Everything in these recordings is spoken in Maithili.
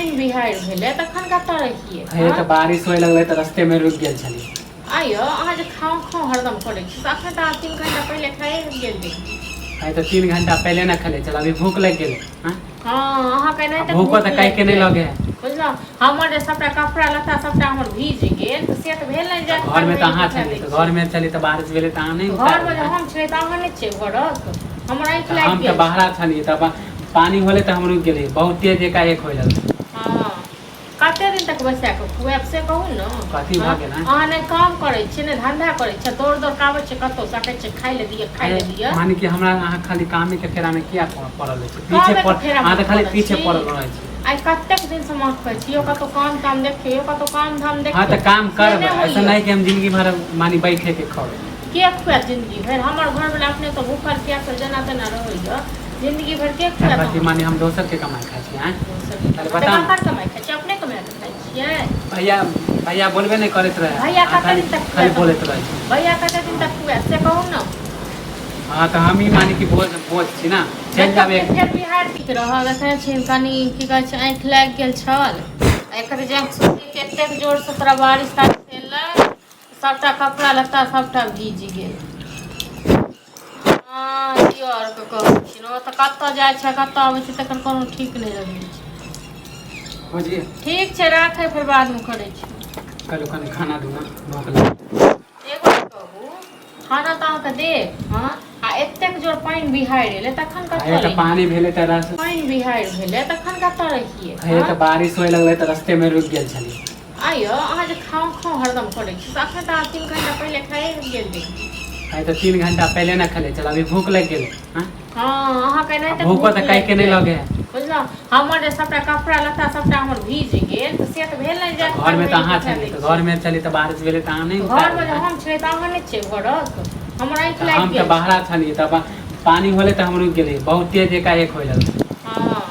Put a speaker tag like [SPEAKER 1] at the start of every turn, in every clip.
[SPEAKER 1] पानि बिहाड़ि भेलै तखन कतऽ रहियै?
[SPEAKER 2] हे, तऽ बारिश होए लगलै तऽ रस्तेमे रुकि गेल छलियै।
[SPEAKER 1] आइयो अहाँ जे खाउ खाउ हरदम करै छी, से अखन तऽ अहाँ 3 घंटा पहिले खाए गेल रहियै।
[SPEAKER 2] आइ तऽ 3 घंटा पहिले ने खेले छल, अभी भूख लागि गेलै। हँ।
[SPEAKER 1] हँ, अहाँके एनाहिते
[SPEAKER 2] आ भूखो
[SPEAKER 1] भूख
[SPEAKER 2] तऽ काहे के
[SPEAKER 1] लागि
[SPEAKER 2] नहि
[SPEAKER 1] गेल।
[SPEAKER 2] लगे है।
[SPEAKER 1] बुझलहुँ, हमर जे सभटा कपड़ा लत्ता सभटा हमर भीज गेल, तऽ से तऽ भेल नहि जे
[SPEAKER 2] घरमे तऽ अहाँ
[SPEAKER 1] उठा
[SPEAKER 2] छलियै
[SPEAKER 1] दै
[SPEAKER 2] तऽ
[SPEAKER 1] छी।
[SPEAKER 2] घरमे छलियै तऽ बारिश भेलै तऽ अहाँ नहि
[SPEAKER 1] घरमे
[SPEAKER 2] उतारलियै।
[SPEAKER 1] जे हम छलियै तऽ अहाँ नहि छियै घरक? हमर आँखि
[SPEAKER 2] तऽ
[SPEAKER 1] लागि
[SPEAKER 2] हम तऽ
[SPEAKER 1] गेल।
[SPEAKER 2] बाहरा छलियै, तब पानि होलै तऽ हम रुकि गेलियै, बहुत तेज एकाएक होय लगलै।
[SPEAKER 1] हँ, कते दिन तक बैसा कऽ खुआएब, से कहू ने।
[SPEAKER 2] कथी भऽ गेल, आँय?
[SPEAKER 1] अहाँ नहि काम करै छियै, नहि धंधा करै छियै, दौड़ दौड़ कऽ आबै छियै कतहु सकै छियै, खाय लए दिअ, खाय लए दिअ।
[SPEAKER 2] माने कि हमरा अहाँ खाली कामे के फेरामे किया पड़ल रहै छी? पीछे
[SPEAKER 1] कामेके
[SPEAKER 2] पड़
[SPEAKER 1] फेरामे
[SPEAKER 2] अहाँ तऽ खाली
[SPEAKER 1] पड़ल
[SPEAKER 2] पीछे
[SPEAKER 1] छी।
[SPEAKER 2] पड़ल रहै छी।
[SPEAKER 1] आइ कतेक दिन से माँ कहै छी, यौ कतहु काम ताम देखियौ, यौ कतहु काम धाम देखियौ।
[SPEAKER 2] हँ, तऽ काम
[SPEAKER 1] से
[SPEAKER 2] करबै।
[SPEAKER 1] नहि
[SPEAKER 2] ऐसा
[SPEAKER 1] होइए।
[SPEAKER 2] नहि कि हम जिंदगी भर मानी बैठे के खबै।
[SPEAKER 1] के खुआएत जिंदगी भरि? हमर घरवला अपने तऽ भूखल प्यासल जेना तेना रहैए, जिंदगी भरि के खुआएत?
[SPEAKER 2] कथी, माने हम दोसर के कमाइ खाइ छी, आँय?
[SPEAKER 1] अहाँके?
[SPEAKER 2] बताउ ने।
[SPEAKER 1] ककर कमाइ खाइ छियै? अपने कमाइ कऽ खाइ छियै?
[SPEAKER 2] भैया, भैया बोलबे नहि करैत रहै।
[SPEAKER 1] भैया
[SPEAKER 2] अहाँ
[SPEAKER 1] कते
[SPEAKER 2] खाली
[SPEAKER 1] दिन तक
[SPEAKER 2] खाली
[SPEAKER 1] खुआएत?
[SPEAKER 2] बोलैत रहै छी।
[SPEAKER 1] भैया कते दिन तक खुआएत, से कहू ने।
[SPEAKER 2] हँ, तऽ हम ही माने कि बोझ बोझ छी ने, चलि जाब एक
[SPEAKER 1] फेर बिहार ठीक रहल। एखन छी कनि, की कहै छै, आँखि लागि गेल छल। एकर जे आँखि सुखी, एतेक जोरसँ तोरा बारिश तारिश एलै, सभटा कपड़ा लत्ता सभटा भीज गेल। हँ, दिअरके कहै छी ने, ओ तऽ कतऽ जाइ छै, कतऽ आबै छै, तकर कोनो ठीक नहि रहै छै।
[SPEAKER 2] बुझिए।
[SPEAKER 1] ठीक छै, राखै, फेर बादमे करै छी।
[SPEAKER 2] कहलहुँ कनि खाना दू ने, भूख लागि।
[SPEAKER 1] एगो कहू, खाना तऽ अहाँके देब। हँ, आ एतेक जोर पानि बिहाड़ि एलै तखन
[SPEAKER 2] हे
[SPEAKER 1] कतऽ
[SPEAKER 2] तऽ
[SPEAKER 1] रहियै?
[SPEAKER 2] पानि भेलै तऽ रस
[SPEAKER 1] पानि बिहाड़ि भेलै तखन कतऽ रहियै?
[SPEAKER 2] हे, तऽ बारिश होए लगलै तऽ रस्तेमे रुकि गेल छलियै।
[SPEAKER 1] आइयो अहाँ जे खाउ खाउ हरदम करै छी, से अखन तऽ अहाँ 3 घंटा पहिले खाए गेल रहियै।
[SPEAKER 2] आइ तऽ 3 घंटा पहिले ने खेले छल, अभी भूख लागि गेलै। हँ।
[SPEAKER 1] हँ, अहाँके एनाहिते
[SPEAKER 2] भूखो
[SPEAKER 1] भूख
[SPEAKER 2] तऽ काहे के
[SPEAKER 1] लागि
[SPEAKER 2] नहि
[SPEAKER 1] गेल।
[SPEAKER 2] लगे है।
[SPEAKER 1] बुझलहुँ, हमर जे सभटा कपड़ा लत्ता सभटा हमर भीज गेल, तऽ से तऽ भेल नहि जे
[SPEAKER 2] घरमे तऽ अहाँ
[SPEAKER 1] उठा
[SPEAKER 2] छलियै
[SPEAKER 1] दै
[SPEAKER 2] तऽ
[SPEAKER 1] छी।
[SPEAKER 2] घरमे छलियै तऽ बारिश भेलै तऽ अहाँ नहि
[SPEAKER 1] घरमे जे
[SPEAKER 2] उतारलियै।
[SPEAKER 1] हम छलियै तऽ अहाँ नहि छियै घरक? हमर आँखि
[SPEAKER 2] तऽ
[SPEAKER 1] लागि
[SPEAKER 2] हम तऽ
[SPEAKER 1] गेल।
[SPEAKER 2] बाहरा छलियै, तब पानि होलै तऽ हम रुकि गेलियै, बहुत तेज एकाएक होय लगलै।
[SPEAKER 1] हँ,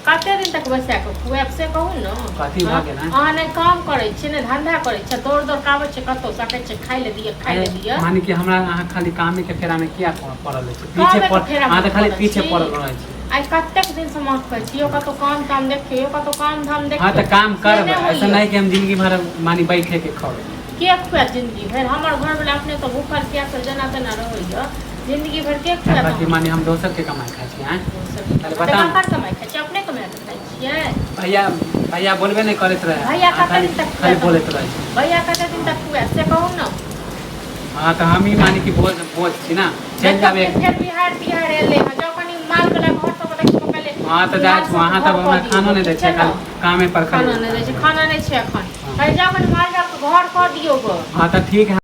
[SPEAKER 1] कते दिन तक बैसा कऽ खुआएब, से कहू ने।
[SPEAKER 2] कथी भऽ गेल, आँय?
[SPEAKER 1] अहाँ नहि काम करै छियै, नहि धंधा करै छियै, दौड़ दौड़ कऽ आबै छियै कतहु सकै छियै, खाय लए दिअ, खाय लए दिअ।
[SPEAKER 2] माने कि हमरा अहाँ खाली कामे के फेरामे किया पड़ल रहै छी? पीछे
[SPEAKER 1] कामेके
[SPEAKER 2] पड़
[SPEAKER 1] फेरामे
[SPEAKER 2] अहाँ तऽ खाली
[SPEAKER 1] पड़ल
[SPEAKER 2] पीछे
[SPEAKER 1] छी।
[SPEAKER 2] पड़ल रहै छी।
[SPEAKER 1] आइ कतेक दिन से माँ कहै छी, यौ कतहु काम ताम देखियौ, यौ कतहु काम धाम देखियौ।
[SPEAKER 2] हँ, तऽ काम
[SPEAKER 1] से
[SPEAKER 2] करबै।
[SPEAKER 1] नहि
[SPEAKER 2] ऐसा
[SPEAKER 1] होइए।
[SPEAKER 2] नहि कि हम जिंदगी भर मानी बैठे के खबै।
[SPEAKER 1] के खुआएत जिंदगी भरि? हमर घरवला अपने तऽ भूखल प्यासल जेना तेना रहैए, जिंदगी भरि के खुआएत?
[SPEAKER 2] कथी, माने हम दोसर के कमाइ खाइ छी, आँय?
[SPEAKER 1] अहाँके?
[SPEAKER 2] बताउ ने।
[SPEAKER 1] ककर कमाइ खाइ छियै? अपने कमाइ कऽ खाइ छियै?
[SPEAKER 2] भैया, भैया बोलबे नहि करैत रहै।
[SPEAKER 1] भैया
[SPEAKER 2] अहाँ
[SPEAKER 1] कते
[SPEAKER 2] खाली
[SPEAKER 1] दिन तक
[SPEAKER 2] खाली
[SPEAKER 1] खुआएत?
[SPEAKER 2] बोलैत रहै छी।
[SPEAKER 1] भैया कते दिन तक खुआएत, से कहू ने।
[SPEAKER 2] हँ, तऽ हम ही माने कि बोझ बोझ छी ने, चलि जाब एक
[SPEAKER 1] फेर बिहार तिहार एलै हँ, जाउ कनि माल वला घर सब देखियौ पहिले।
[SPEAKER 2] हँ, तऽ जाइ
[SPEAKER 1] माल
[SPEAKER 2] छी
[SPEAKER 1] सबके
[SPEAKER 2] वहाँ,
[SPEAKER 1] घर
[SPEAKER 2] तब
[SPEAKER 1] कऽ
[SPEAKER 2] हमरा
[SPEAKER 1] दियौ,
[SPEAKER 2] खानो नहि दै
[SPEAKER 1] ठीक
[SPEAKER 2] छै
[SPEAKER 1] छै
[SPEAKER 2] खाली
[SPEAKER 1] ने?
[SPEAKER 2] कामे पर
[SPEAKER 1] खाना
[SPEAKER 2] खाली
[SPEAKER 1] नहि दै छै, खाना नहि छै एखन।
[SPEAKER 2] हँ।
[SPEAKER 1] कनि जाउ, कनि माल जाल के घर कऽ दियौ गऽ।
[SPEAKER 2] हँ, तऽ ठीक है।